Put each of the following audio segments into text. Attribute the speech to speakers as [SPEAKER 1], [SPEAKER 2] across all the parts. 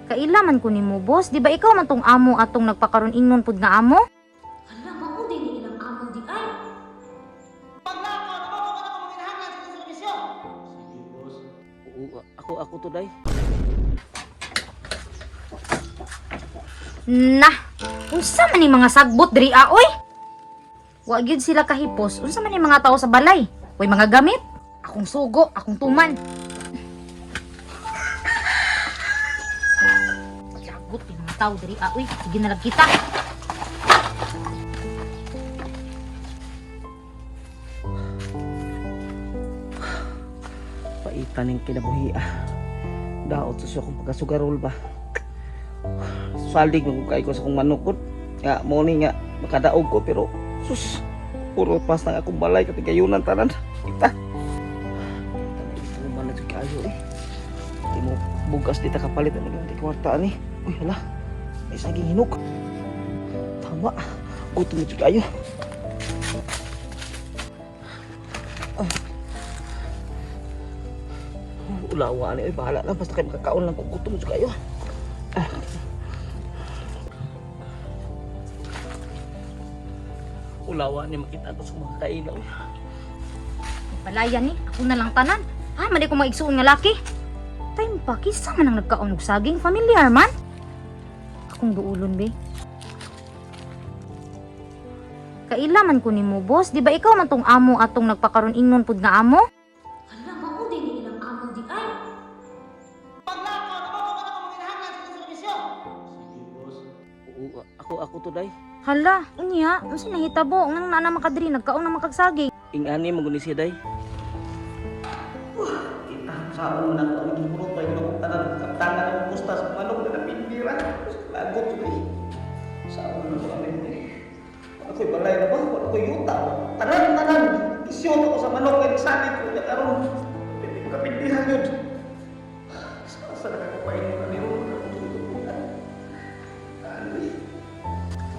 [SPEAKER 1] Kaila man ko nimo, boss. Di ba ikaw man tong amo atong nagpakaron ingnon pud nga amo? Hala, mao din ni ilang amo di ay.
[SPEAKER 2] Paglakaw, na mo ka na kung manginahanglan sa serbisyo.
[SPEAKER 3] Sige, boss. Oo, ako to, day.
[SPEAKER 1] Nah, unsa man ni mga sagbot diri ah, oy? Wa gyud sila kahipos. Unsa man ni mga tao sa balay? Way mga gamit. Akong sugo, akong tuman. Sagbot ni mga tao diri ah, oy. Sige na lang kita.
[SPEAKER 3] Paitan ng kinabuhi ah. Daot sa siya kung pagkasugarol ba. Salig mo kay ko sa kong manukod. Nga mo ni nga makadaog ko pero sus puro pas na akong balay katigayunan tanan. Kita. Kita na ito man na jud kaayo eh. Di mo bugas di ta kapalit ang di kwarta ani. Uy hala. May saging hinok. Tama. Gutom na jud kaayo. Ulawa ni, bahala lang basta kay makakaon lang kung gutom jud kayo. Ah. Ulawa ni makita ko sa mga kainaw.
[SPEAKER 1] Balaya ni, ako na lang tanan. Ha, mali ko maigsuon nga laki. Time pa, kisa man ang nagkaon og saging, familiar man. Akong duulon, be. Kaila man ko nimo, boss. Di ba ikaw man tong amo atong nagpakaron ingnon pud nga amo? Hala, mao din ni ilang amo di ay.
[SPEAKER 2] Paglakaw, na mo ka na kung manginahanglan sa serbisyo.
[SPEAKER 3] Sige, boss. Oo, ako to, day.
[SPEAKER 1] Hala, unya, unsa nahitabo nganong naa na makadiri nagkaon na makagsaging?
[SPEAKER 3] Ingani mo guni siya, day. Kita saon na ako ang gihurot pa yung tanan kaptangan ang pusta sa manok na napindira. Lagot jud eh. Saon na ko ang eh. Ako'y balay na ba? Wala ko'y yuta. Tanan, tanan. Isyon ako sa manok nga nagsalit ko na karon. Pwede ko kapindihan yun. Sa nakakapain mo na niyo.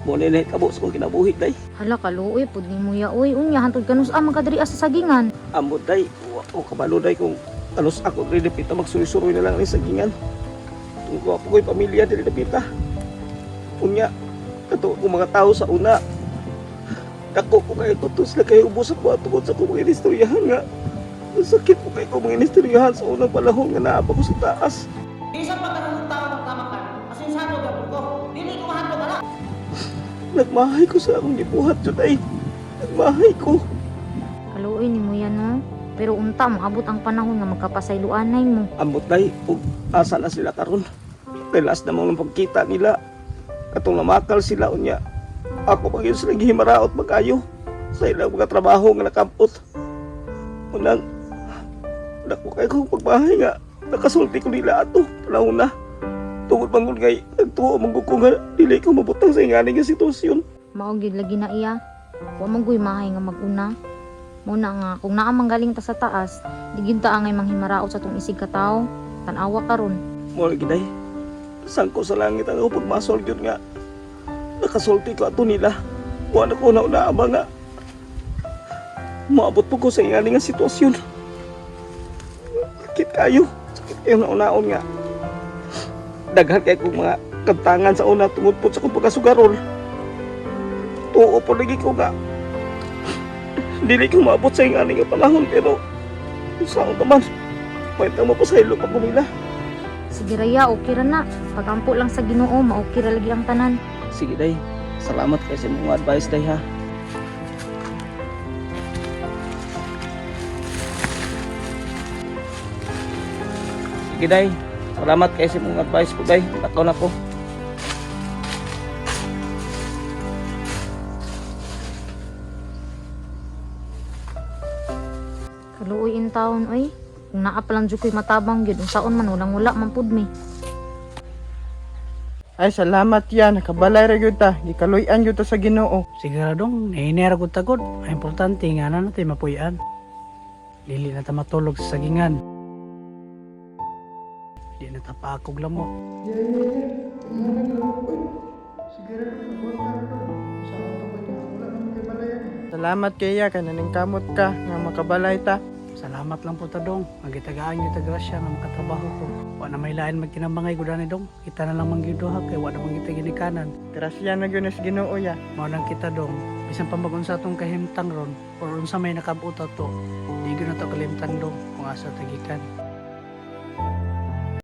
[SPEAKER 3] Mo na kabo sa kong kinabuhi, day.
[SPEAKER 1] Hala, kaluoy pud nimo ya oy. Unya hantod kanus ang makadiri sa sagingan.
[SPEAKER 3] Amot day, wa ko kabalo day kung alos ako diri dapita magsuroy-suroy na lang ni sagingan. Tungko ako ko'y pamilya diri dapita. Unya, kato akong mga tao sa una. Dako ko kayo tutos na kayo ubos ako at tungod sa akong mga inistoryahan nga. Sakit ko kayo mga inistoryahan sa unang panahon nga naa pa ko sa taas.
[SPEAKER 2] Bisan pa tanong tao ng tamakan, asensado gyapon ko. Dili ko mahadlok ana.
[SPEAKER 3] Nagmahay ko sa akong gibuhat jud ay. Nagmahay ko.
[SPEAKER 1] Kaluoy nimo ya no. Pero unta moabot ang panahon nga magkapasayloanay mo.
[SPEAKER 3] Amot day, ug asa na sila karon. Kay last na mo ng pagkita nila. Katong namakal sila unya. Ako pa yun sila gihimaraot magayo sa ilang mga trabaho nga nakampot. Unang, dako kay kong pagbahay nga nakasulti ko nila ato panahon na. Tungod bangod ngay nagtuo man gud ko nga dili ko mabutang sa ingani nga sitwasyon.
[SPEAKER 1] Mao gyud lagi na iya. Wa man guy mahay nga mag-una. Muna nga kung naa man galing ta sa taas, di gyud ta angay manghimaraot sa tong isig ka tawo. Tan-awa karon.
[SPEAKER 3] Mo lagi day. Sangko sa langit ang akong pagmasol gyud nga nakasulti ko ato nila. Wa na ko na una ba nga maabot po ko sa ingani nga sitwasyon. Sakit kayo. Sakit kayo na unaon nga. Daghan kay kong mga kantangan sa una tungod po sa akong pagkasugarol. Tuo po lagi ko nga. Dili ko maabot sa ingani nga panahon pero saan naman. May tama pa sa ilo pa ko nila.
[SPEAKER 1] Sige raya, okay ra na. Pagampo lang sa Ginoo, maokay ra lagi ang tanan.
[SPEAKER 3] Sige, day. Salamat kay sa mga advice, day, ha. Sige, day. Salamat kay sa mga advice ko, day. Lakaw na ko.
[SPEAKER 1] Kaluoy in taon oy. Kung naa pa lang jud ko'y matabang gyud, unsaon man walang wala man pud mi.
[SPEAKER 4] Ay, salamat yan. Nakabalay ra gyud ta. Gikaluy-an gyud ta sa Ginoo.
[SPEAKER 5] Siguradong nahinera ko tagod. Ang importante nga na natin mapuy-an. Dili na ta matulog sa sagingan. Di na ta paakog lamok.
[SPEAKER 4] Yeah. Salamat kay iya kay naningkamot ka nga makabalay ta.
[SPEAKER 5] Salamat lang po ta, dong. Magitagaan gyud ta grasya nga makatrabaho ko. Wa na may lain magtinabangay gud ani, dong. Kita na lang man gyud duha kay wa na man kita ginikanan.
[SPEAKER 4] Grasya na gyud ni sa Ginoo ya.
[SPEAKER 5] Mao nang kita, dong. Bisan pa mag-unsa atong kahimtang ron or unsa may nakabot ato, di gyud nato kalimtan, dong, kung asa ta gikan.